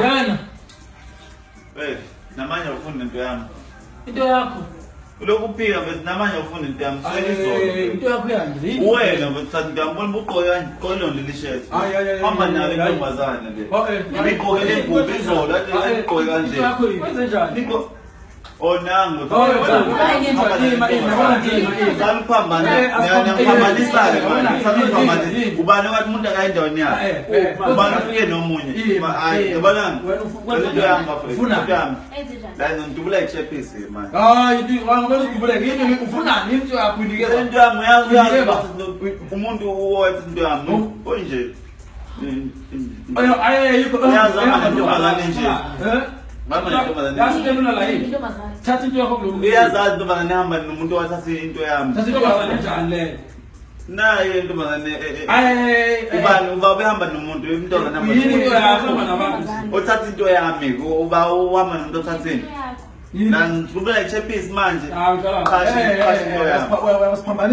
Ngena. Hey, namanje ufunda into yami. Into yakho. Ulokhu uphika mfethu, namanje ufunda into yami. Sele izolo. Into yakho yanje. Wena mfethu, thatha into yami, bona ugqoke kanje, gqoke lona leli shirt. Ayi, ayi, ayi, Hamba ayi, nayo ayi. intombazane le. Oh, eh. Ibigqoke le ngubo izolo, ade igqoke kanje. Into yakho yini? Wenze njani? Niko Oh, nangu. Oh, ima, ima, yabona nje, ima, ima. Saluphambana, Eh, niyaphambanisana eh, manje. eh, Saluphambanisa. eh, Ubani wathi umuntu akayi endaweni yakhe? Eh, eh, Ubani ufike nomunye? Ima, Hayi, eh. yabona. Wena wenza Into yami bafethu, Ufuna? into yami. Enze njani? La ngidubula ichepisi manje. Hayi, ngibona usidubuleke. Yini ufunani? Into yakho uyinikeza. Into yami uyazi, uyazi Yeba. ukuthi umuntu owathi into yami onje. Ayo, ayo, ayikho. Uyazi hamba nentombazane nje. Eh? Hamba nentombazane. Yazi into elula la yini? Intombazane. Thatha into yakho kulo. Uyazazi intombazane ehamba nomuntu owathatha into yami. Thatha intombazane njani le? Nayo intombazane Ayi, ayi, ayi. ubani uba behamba nomuntu intombazane ehamba Yini into nomuntu. yakho hamba nabantu? Othatha into yami, uba uhamba nomuntu othathini. Into yakho. Yini? La ngidubula ichepisi manje. Hayi, uhlala. Qasha Eh, qasha into eh, yami. wasiphambanisa.